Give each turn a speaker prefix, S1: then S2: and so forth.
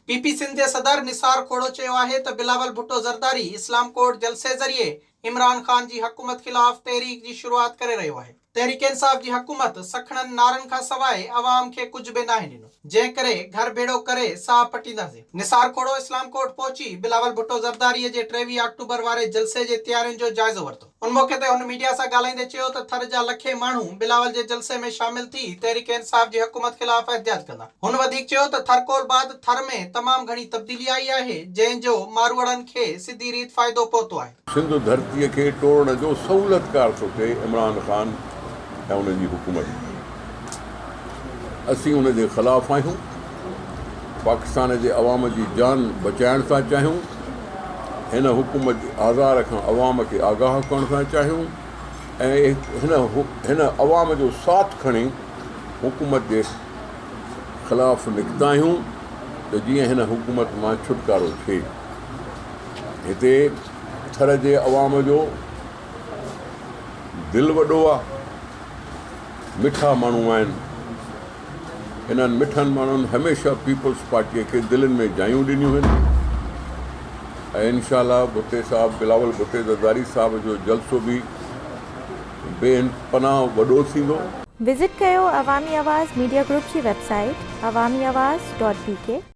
S1: P P Sindh جي صدر نثار کوڙو چيو آهي ته بلاول ڀٽو زرداري اسلام ڪوٽ جلسي ذريعي عمران خان جي حڪومت خلاف تحريڪ جي شروعات ڪري رهيو آهي. تحريڪ انصاف جي حڪومت سکڻن نعرن کان سواء عوام کي ڪجهه به ناهي ڏنو، جنهن ڪري گهر ڀيڙو ڪري ساهه پٽينداسين. نثار کوڙو اسلام ڪوٽ پهچي بلاول ڀٽو زرداري جي 23 آڪٽوبر واري جلسي جي تيارين جو جائزو ورتو. ان موقعي تي هن ميڊيا سان ڳالهائيندي چيو ته ٿر جا لکين ماڻهو بلاول جي جلسي ۾ شامل ٿي تحريڪ انصاف جي حڪومت خلاف احتجاج ڪندا. هن وڌيڪ چيو ته ٿرڪول بعد ٿر ۾ تمام گهڻي تبديلي آئي آهي، جنهن جو ماروئڙن کي سڌي ريت فائدو پهتو آهي.
S2: سنڌ ڌرتيء کي ٽوڙڻ جو سهولتڪار ٿو ٿئي عمران خان ۽ ان جي حڪومت. اسين ان جي خلاف آهيون. پاڪستان جي عوام جي جان بچائڻ ٿا چاهيون. هن حڪومت جي آزار کان عوام کي آگاهه ڪرڻ ٿا چاهيون ۽ هن هن عوام جو ساٿ کڻي حڪومت جي خلاف نڪتا آهيون ته جيئن هن حڪومت مان ڇوٽڪارو ٿئي. هتي ٿر جي عوام جو دل وڏو آ، مٺا ماڻهو آهن. انهن مٺن ماڻهن هميشه پيپلز پارٽيء کي دلين ۾ جايون ڏنيون آهن ۽ انشاء الله ڀٽي صاحب بلاول ڀٽي زرداري صاحب جو جلسو به بي پناهه وڏو ٿيندو.
S3: وزٽ ڪيو عوامي آواز ميڊيا گروپ جي web site Awami Awaz dot B K.